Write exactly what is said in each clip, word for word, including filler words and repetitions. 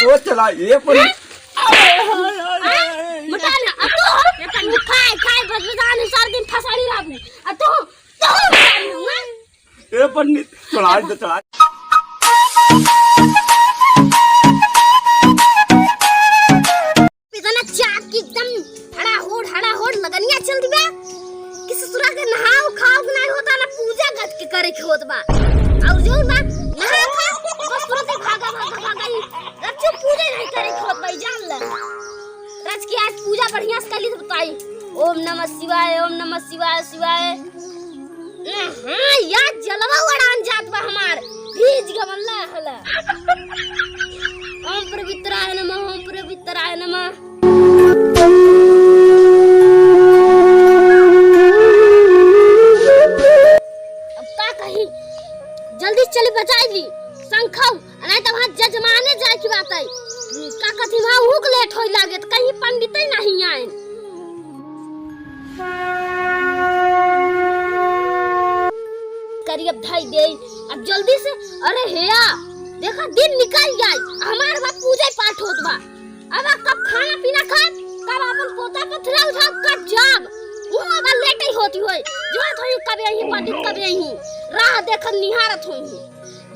ओ चला, ये पर हैं? मोटा ना, अब तो खाए, खाए, बस, बस, आने सारा दिन फसानी रहबू। अब तो, तो फसानी हूँ, हैं? ए पंडित, चढ़ाई दे, चढ़ाई। इतना चाप की एकदम हड़ाहुड़, हड़ाहुड़ लगनिया चल दिबा कि ससुरा के नहाओ खाओ के नहीं होता ना, पूजा गज के करे के होत बा। और जो बा, नहा खा, बस तुरंत भागा, भागा, भागा, ई रच्चू पूजा नहीं करे के होत बा, ई जान ले। रच के आज पूजा बढ़िया से कली बताई। ओम नमः शिवाय, ओम नमः शिवाय, शिवाय। हाँ, या जलवा उड़ान जात बा हमार, भीज गमला हला। ओम पवित्राय नमः, ओम पवित्राय नमः। अब का कही, जल्दी चली बचाई ली, शंखऊ, नहीं तो वहाँ जजमाने जाए की बात है। का कथी वहाँ उहुक लेट होई लागे, तो कहीं पंडित ही नहीं आए। करी अब धई दे, अब जल्दी से। अरे हेया, देखा दिन निकल जाए, हमार बा पूजा पाठ होत बा। अब कब खाना पीना खाब, कब अपन पोता पथरा उठाब, कब जाब, वो अब लेट ही होती होई। जो होई कब यही पंडित कब यही राह देखत निहारत होई।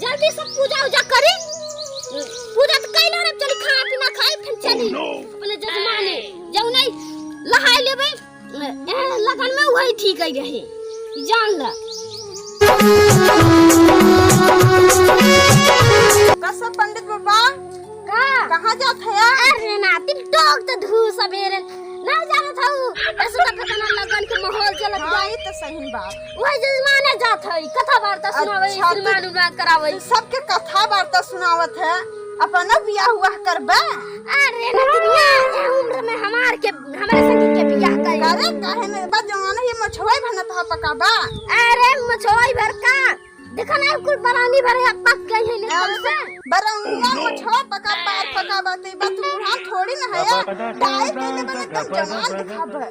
जल्दी से पूजा उजा करी, पूजा तो कैले रहे, चली खाना पीना खाई, फिर चली अपने जजमाने, जौन नहीं लहाई लेबे। ए, लगन में वही ठीक है रहे, जान ला। का सब पंडित बाबा? का? कहाँ जात है यार? अरे नाती, टोक तो धू सबेरे। ना जाना था वो, ऐसे तो पता ना लगन के माहौल चलत बा। हाँ, ये तो सही बात। वही जजमाने जात है, कथा वार्ता सुनावे, अच्छा, श्रीमान तो उन्मान करावे। तो सबके कथा वार्ता सुनावत है, अपना बियाह हुआ करबा? अरे नतनिया, ए उम्र में हमार के, हमारे संगी के बियाह करी? अरे काहे में बा, जवान ही मछुआई भनत हा पका बा। अरे मछुआई भर का, देखा ना कुल बरानी भर है, पक गई है एकदम से। बरौनिया मछुआ पका पार पका बा, तो ई बा तू बुढ़ान थोड़ी ना है, डाई के ले बने एकदम जवान दिखाबे।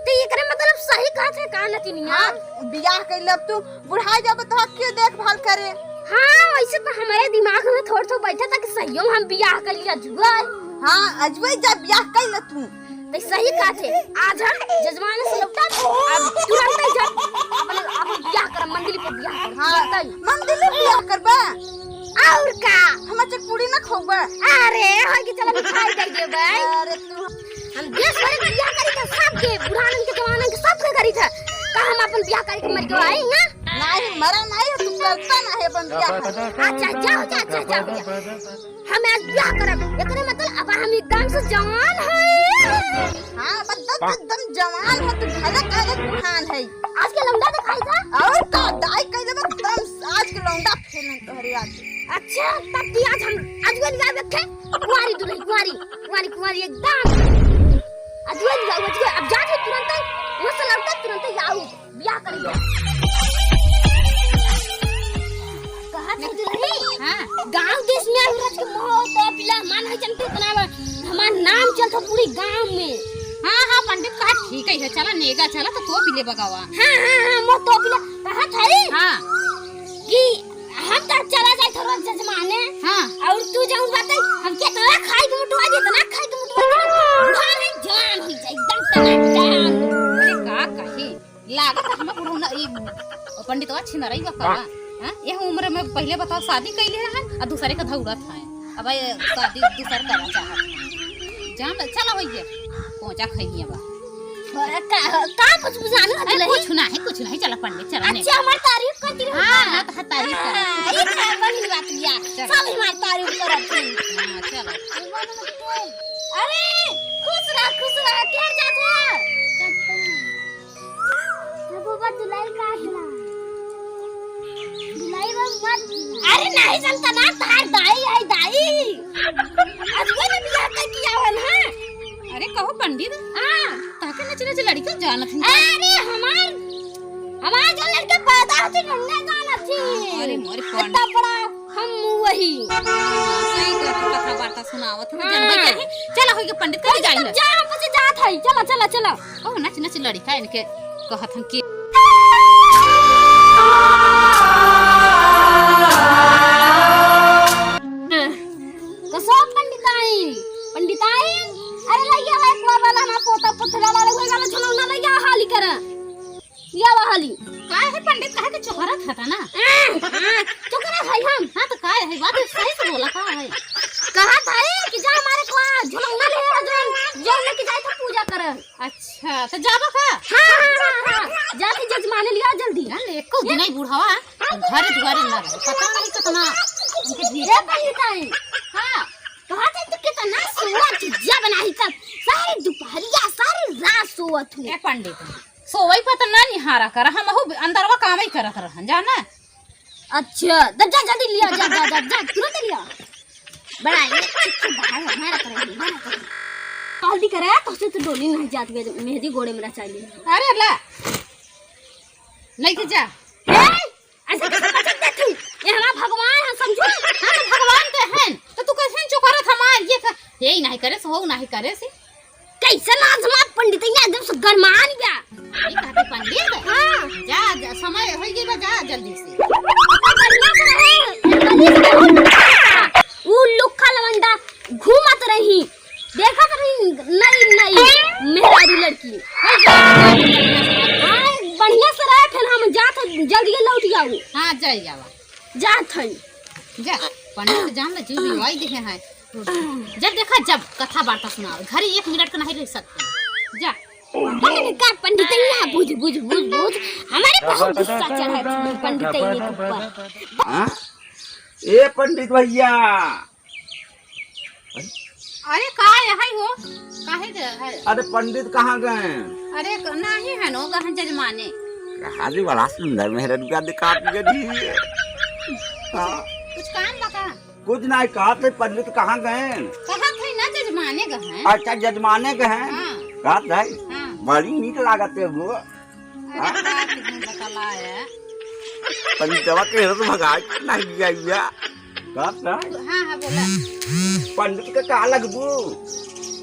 तो एकरे मतलब सही कहत है का नतिनिया? हाँ, बियाह कइले अब तू बुढ़ा जाबे तो के देखभाल करे? हाँ, वैसे तो हमारे दिमाग में थोड़ थोड़ बैठा था कि सहियो में हम बियाह कर लिया जुआ। हाँ, अजुए जा बियाह कइले तू। तो सही कहत है, आज हम जजमान से लौटा, अब तुरंत ही जा, अपने, अपन बियाह कर, मंदिर पे बियाह कर, हाँ, तुरंत ही। मंदिर में बियाह करबा? और का? हमार चटपुड़ी ना खौबा? अरे, होय कि चला मिठाई दे देबै। अरे तू। हम देश भर के बियाह करी त सबके, बुढ़ानन के, जवानन के, सबके करी था। का हम अपन बियाह करके मर गए आई ना? नहीं, मरा नहीं है, तू करता ना है अपन बियाह। अच्छा, जाओ, जा, अच्छा, जाओ, जा। हम आज बियाह करब, एकरे मतलब अब हम एकदम से जवान है। हाँ, अब एकदम, एकदम जवान है, तू भले काहे बुढ़ान है। आज के लौंडा दिखाई था? और का, दाई कह देबे एकदम, आज के लौंडा फेल है तोहरे आज। अच्छा, तब दी आज हम, आज के लिए रखे, कुंवारी दुल्हन, कुंवारी, कुंवारी, कुंवारी एकदम। आज के लिए, आज के, अब जा थे तुरंत, वहाँ से लौटा तुरंत ही आओ, बियाह कर लिया। कहा थे दुल्हन, हाँ। गाँव देश में अभी रच के मोह तो पिला मन है चलते इतना बा, हमार नाम चलता पूरी गाँव में। हाँ, हाँ, पंडित कहा ठीक है, चला नेगा, चला तो तोप ले बगावा। हाँ, हाँ, हाँ, मो तोप ले, कहा था ही? हाँ। कि हम तो चला जाए थोड़ा जजमाने। हाँ। और तू जाऊँ बात है, हम कितना खाई दूँ तो आज इतना खाई दूँ तो बुढ़ा नहीं जान हो जाए, एकदम टनाटन। अरे का कही? लागत है हमें बुढ़ौना, ई पंडितवा छिनरई बा का? हाँ? यह उम्र में पहले बताओ शादी कैले रहन, आ दूसरे का धौरत है। अब ये शादी दूसर करा चाहत है। जान, चला होइए। कोचा खइए बा। का, का कुछ बुझाने अरे, हतले? कुछ ना है, कुछ नहीं, चला पंडित, चला ने। अच्छा, हमार तारीफ करती रहो हाँ, का? हाँ, तो तारीफ कर। हाँ, ये तो है, बड़ी बात है। चल। सब हमार तारीफ करत हैं। हाँ, चला। अरे, खुश रह, खुश रह, क्या जात है? बाबा दुलाई काटला। दुलाई बाबा मत। अरे नहीं जनता ना, तार दाई है दाई। आज वो ने बियाह कर किया हुआ ना। अरे कहो पंडित। हाँ। ताके नच नच लड़का जानत है। अरे हमार, हमार जो लड़का पैदा होते हमने जानत थी। अरे मोरे पंडित। इतना बड़ा हम वही। सही तो तू कथा वार्ता सुनावत हो, हाँ। जनबे करे। चला होइगे पंडित, कहीं जाई ना। जा, हम बस जात हई। चला, चला, चला। ओ, नच, नच लड़िका इनके कहत हन कि तो सब पंडित पंडिताइन, अरे लइया भाई, कुआ वाला ना, पोता पुतरा वाला, वही वाला झुलौना लइया हाली कर। या वाह हाली। काय है पंडित, काहे के चोहरत हता ना? हाँ, हाँ, चोहरत है हम। हाँ, तो काय है, बात सही से बोला, का है? कहा था कि जा हमारे कुआ झुलौना ले आ, जो, जो लेके जाए तो पूजा कर। अच्छा, तो जाबा का? हाँ, हाँ, हाँ, हाँ। जाके जजमाने लिया जल्दी। जान ले, एको दिन ही बुढ़वा घर दुआरे ना रहे। पता नहीं कितना उनके भीतर ए पंडिताइन। हाँ। कहा थे तू कितना सोवत हूँ, जब नहीं तब। सारी दुपहरिया, सारी रात सोवत हूँ। ए पंडित, सोवई पर तो ना निहारा कर, हम अहू अंदरवा कामई करत रहन, जाना? अच्छा, द-, जा, जल्दी लिया, जा, जा, जा, जा, तुरंत लिया। बड़ा ये चिट्ठी बाहर है, मारा करे, मारा करे। जल्दी करे, तो से तो डोली नहीं जात बे, मेहंदी गोड़े में रचाई ले। अरे ला, लेके जा। ए, ऐसे कैसे बचत दे तू? ये हमारा भगवान है, समझो? हाँ, तो भगवान तो है, तो तू कैसे चोकरत हमार? ये का, ये ही नहीं करे, सो नहीं करे से। कैसे लाजवाब पंडित है, एकदम से गरमान गया। ये कहते पंडित? हाँ। जा, जा, समय हो गया बा, जा जल्दी से। बढ़िया से रहे, जल्दी से रहे। ऊ लुक्खा लवंडा घूमत रही, देखत रही नई नई मेहरारू लड़की। हाँ, बढ़िया से रहे, फिर हम जात हई, जल्दी लौट जाऊ। हाँ, जाई जावा। जात हई। जा, पंडित जान ले, जीव बिवाई देहे हैं। जब देखा, जब कथा वार्ता सुनावे, घरे एक मिनट का नहीं रह सकते। जा। अरे का पंडित है यहाँ, बुझ, बुझ, बुझ, बुझ। हमारे बहुत गुस्सा चढ़ा है पंडित है के ऊपर। हाँ? ए पंडित भैया। अरे का है हो? काहे के है? अरे पंडित कहाँ गए? अरे क-, नहीं है नो, गहन जजमाने। हाजी बड़ा सुंदर मेहररुआ दिखा दिया जी। हाँ। कुछ काम बा का? कुछ नहीं, कहा थे पंडित कहाँ गए? कहा थे ना जजमाने गए हैं। अच्छा, जजमाने गए हैं? हाँ। कहा थे? हाँ। बड़ी नीक लागत है वो। अरे हाँ? का तुम बतलाया? पंडितवा के तो भगाए नहीं दिया हुआ। कहा थे? हाँ, हाँ, बोला। पंडित का का लगबू?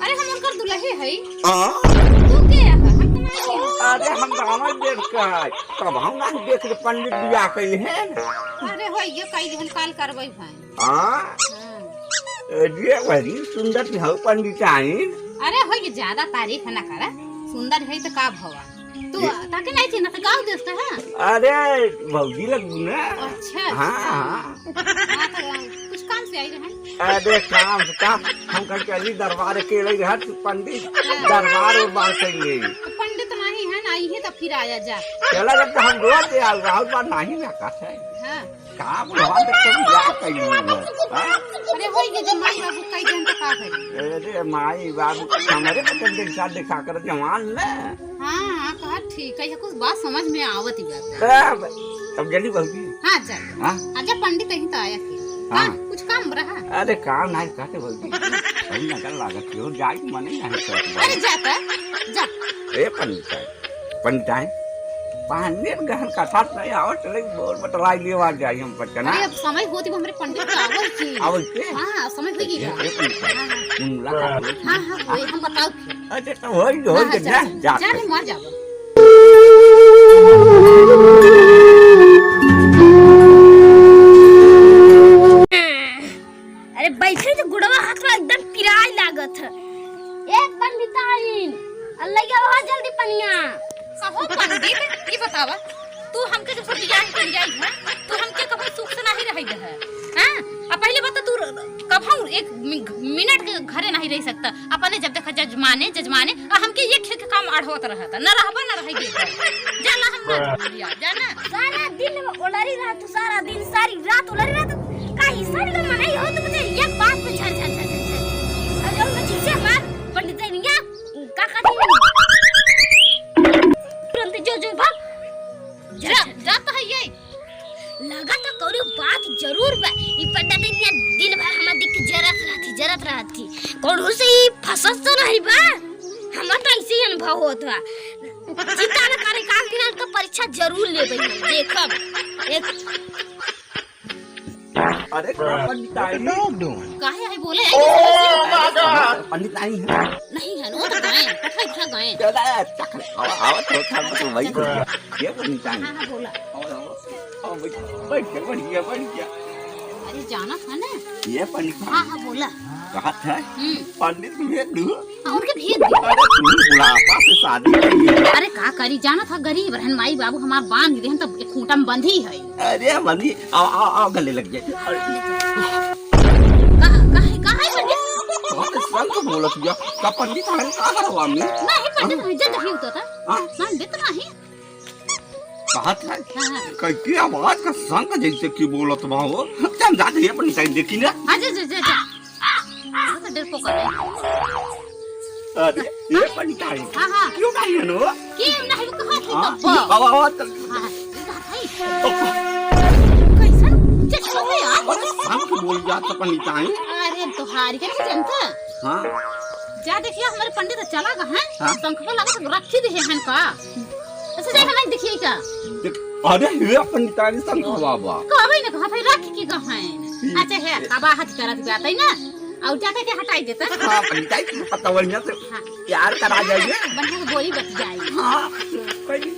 अरे हम उनकर दुल्ही है। हाँ? तू के है? हम तो नहीं है। अरे हम गाँव देख के है। तब हम नहीं देख के पंडित बियाह कइले हैं। अरे हो, ये कई दिन काल करवाई भाई। हाँ? हाँ। अरे बड़ी सुंदर हो पंडिताइन। अरे हो, ये ज्यादा तारीफ ना करा, सुंदर है तो का भवा। तू ये ताके नहीं चिन्हत, गाँव देश का है? अरे भौजी लगू ना। अच्छा, हाँ, अच्छा। हाँ। हाँ, तो कुछ काम से आई रहे। अरे काम से काम, हम कहीं चली दरबार अकेले रह तू पंडित, हाँ। दरबार और बार करेंगे। तो पंडित नहीं है ना, यही तो फिर आया जा। चला जब तो हम रोज ले आओ, और बार नहीं ना कहते। हाँ। का बुढ़वा देख के बियाह कइली है, हाँ? अरे होई के जब माई बाबू कई दिन तो का करी? अरे माई बाबू हमारे बचन के साथ देखा कर जवान में। हाँ, हाँ, कहा ठीक है, ये कुछ बात समझ में आवत ही बात है। तब, तब जल्दी भौजी। हाँ, जा। हाँ? अच्छा पंडित यहीं तो आया थे। हाँ। हाँ, कुछ काम रहा? अरे काम नहीं कहते भौजी। अभी नजर लागत हो, जाए के मन ही नहीं करत बा। अरे जाता, जा। ए पंडित। पंडिताइन, पानी गहन कथा नहीं आवत, चले बोल बतलाई लेवा जाई हम पटना। अरे, अब समय होती, हमरे पंडित के आवल की। आवल के? हाँ, समय हो गई ये, बा। ये पंडिताइन, हाँ, हाँ। मुलाकात होई। हाँ, हाँ, होई, हम बताओ फिर। अच्छा, तो होई, होई हाँ, के जा, जा, जा। जा रे, मर जाओ। अरे बैठे तो गुड़वा हाथ में एकदम पिराय लागत है। ए पंडिताइन, अल्लाह के वहाँ जल्दी पनिया। कहो पंडित, ये बतावा, तू हमके जब से बियाह के लिए आई है, तू हमके कभी सुख से नहीं रही है, हाँ? आ पहले बता, तू कभू एक मि-, मिनट के घरे नहीं रह सकता, अपने जब देखा जजमाने, जजमाने, आ हमके ये खेत काम अढ़वत रहता, न रहबा न रह गई। जा ला हम ना बियाह, जा ना। सारा दिन ओलरी रह तू, सारा दिन, सारी रात ओलरी रह तू। का ई सारी का मनई हो तो मुझे एक बात पे झर, झर, झर, झर, झर। और जो मैं चीजें बात पंडित है भैया, का कहती हूँ? तुरंत जो, जो भाग। जा, जा तो है ये। लगा तो कौनो बात जरूर बा। ई पंडित है भैया दिन भर हमार दिख जरत रहती, जरत रहती। कौनो से ई फसत तो नहीं बा? हमार तो ऐसे ही अनुभव होत बा। चिंता न करे, काल दिन तो परीक्षा जरूर लेबे हम, देखब। एक अरे, का पंडिताइन? काहे है बोले? Oh my God! पंडिताइन है। नहीं है, वो तो गए, पठा, पठा गए। चला, चख ले, आवा, आवा, तो था, बस वही बोल गया। ये पंडिताइन। हाँ, हाँ, बोला। आवा, आवा, आवा, बैठ, बैठ जा, बैठ जा, बैठ जा। अरे, जाना था ना। ये पंडिताइन। हाँ, हाँ, बोला। कहत है, हम्म। पंडित भेज दू। हाँ, उनके भेज दे। अरे, तू बुढ़ापा से शादी करी है। अरे, का करी, जानत है, गरीब रहन, माई बाबू हमार बांध देहन, तब एक खूंटा में बंधी है। अरे, बंधी, आओ, आओ, आओ, गले लग जाए। अरे। का, का है, का है, पंडित? बहुत शंख बोलत बिया। का पंडित है, का है, स्वामी? नहीं, पंडित, नहीं, जल्द ही होता था। हाँ? पंडित नहीं। कहत है, हाँ, हाँ। कई की आवाज का शंख जैसे कि बोलत बा हो। चल जा, ये पंडिताइन देखी ना। हाँ, जा, जा, जा, जा। हाँ, तो डरपोक है। अरे, ये पंडिताइन। हाँ, हाँ। क्यों नहीं है नो? क्यों नहीं, वो कहाँ थे हाँ, तब? अब आवाज कर। हाँ, ये कहाँ थे? कैसन? चल, चल, यार। अरे, शंख बोल जात पंडिताइन। अरे, तोहारी के नहीं जानता? हाँ। जा देखिए, हमारे पंडित चला गए हैं। हाँ। शंख पे लगा तो रखी दे हैं का? अच्छा, जाए हमारे देखिए का। देख, अरे, ये पंडिताइन शंख बाबा। कहबे न कहा, फिर रख के कहा है। ठीक। अच्छा, है, अब हाथ करत बात है ना। और जाते के हटाई देता। हाँ, पंडिताइन, पता बढ़िया से हाँ। प्यार करा जाइए। बढ़िया से बोली बतियाई। हाँ, कहीं।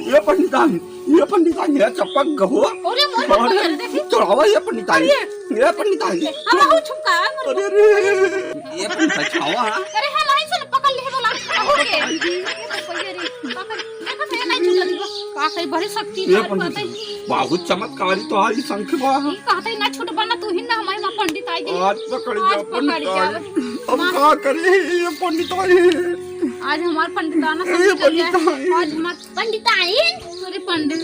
ये पंडिताइन, ये पंडिताइन, ये चपक गहो। अरे, मोर अरे, पकड़, देखी। चढ़ावा ये पंडिताइन, अरे। ये पंडिताइन। अब बहुत छुपका है, मोर अरे, अरे, ये पंडिताइन, चढ़ावा। अरे, हाँ, लाइन से पकड़ ले, बोला, खड़ा हो गए। ये तो कोई रे, पकड़, देखो, तो ये नहीं छूटल, का कही, बड़ी शक्ति ये है, पंडित, पता ही। बहुत चमत्कारी तोहारी शंख बा। ई कहते ना छूट बना, तू ही ना हमारे माँ पंडिताइन। आज पकड़ आज जा, पकड़ पंडिताइन। जा। अब माँ का करे, ये पंडिताइन। आज हमार पंडिताना ये समझ गया है। पंडिताइन। आज हमार पंडिताइन? अरे पंडित।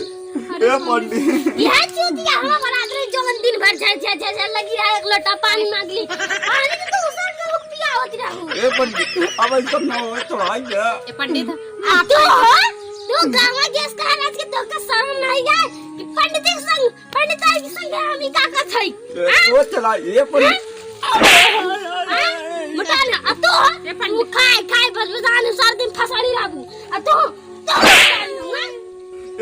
अरे ए पंडित। यह चूतिया हमार बरादरी जवन दिन भर झर, झर, झर, झर लगी रहा, एक लोटा पानी मांग ली। पानी तो तू उसन के लोग पियावत रहू। ए पंडित, अब ऐसा ना होए, चढ़ाई दे। ए पंडित, आ, तू हो? तू गाँव गैस कहा राज के तोका शर्म नहीं है कि पंडित के संग, पंडित के संग हम ही का करत हई? ए, हाँ? ओ चला, ए पंडित। हाँ? हाँ? मोटा ना, आ तू हो? ए पंडित। तू खाए, खाए, बस, बस, आने सारा दिन फसाड़ी रहू। आ तू?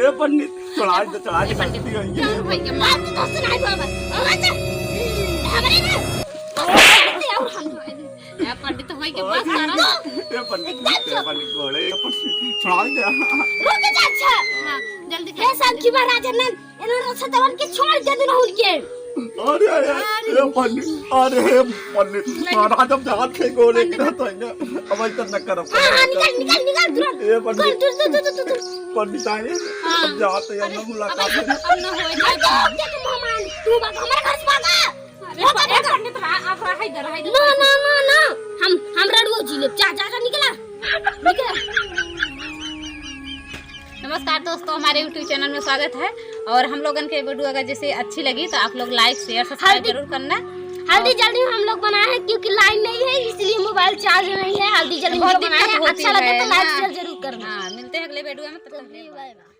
ए पंडित, चढ़ाई दे, चढ़ाई दे, ए पंडित, गलती होई है। चल भाई के बात तो सुनाई बाबा। आवाज हमरे ना। और हम ए पंडित भाई के बात करा। ए पंडित, एकदम ए पंडित, गोड़े, ए पंडित, चढ़ाई दे। रुक जा, अच्छा। हाँ, जल्दी हे कर। शंखी महाराज, नन, इन्होंने सतवन के छोड़ दे, दुनहुन के। अरे, अरे, अरे। ए पंडित, अरे, हे पंडित, नहीं। महाराज, अब जात है गोले पंडित। गिरत है ना, अब ऐसा न करब। हाँ, हाँ, निकल, निकल, निकल, तुरंत। ए पंडित। निकल, तू, तू, तू, तू, तू। पंडित आए, हाँ। अब जात है, अरे, अब मुलाकात अब, है। अब न होए, अब जा, तो, अब जा, तू मेहमान, तू भाग, हमारे घर से भागा। अरे, भागा, प-, ए भागा। पंडित, रहा, अब रहा, इधर, रहा, इधर। ना, ना, ना, ना, हम, हम रड़ुओ जी ले, जा, जा, जा, निकला, निकला। नमस्कार दोस्तों, हमारे YouTube चैनल में स्वागत है। और हम लोगन के वीडियो अगर जैसे अच्छी लगी तो आप लोग like, share, subscribe हल्दी, जरूर करना। हल्दी और जल्दी हम लोग बनाए हैं क्योंकि लाइन नहीं है, इसलिए मोबाइल चार्ज नहीं है। हल्दी जल्दी हम बहुत लोग बनाए दिक्कत हैं, होती अच्छा लगे है तो like, ना। Share जरूर करना। हाँ, मिलते हैं अगले वीडियो में, तब तक के लिए bye bye।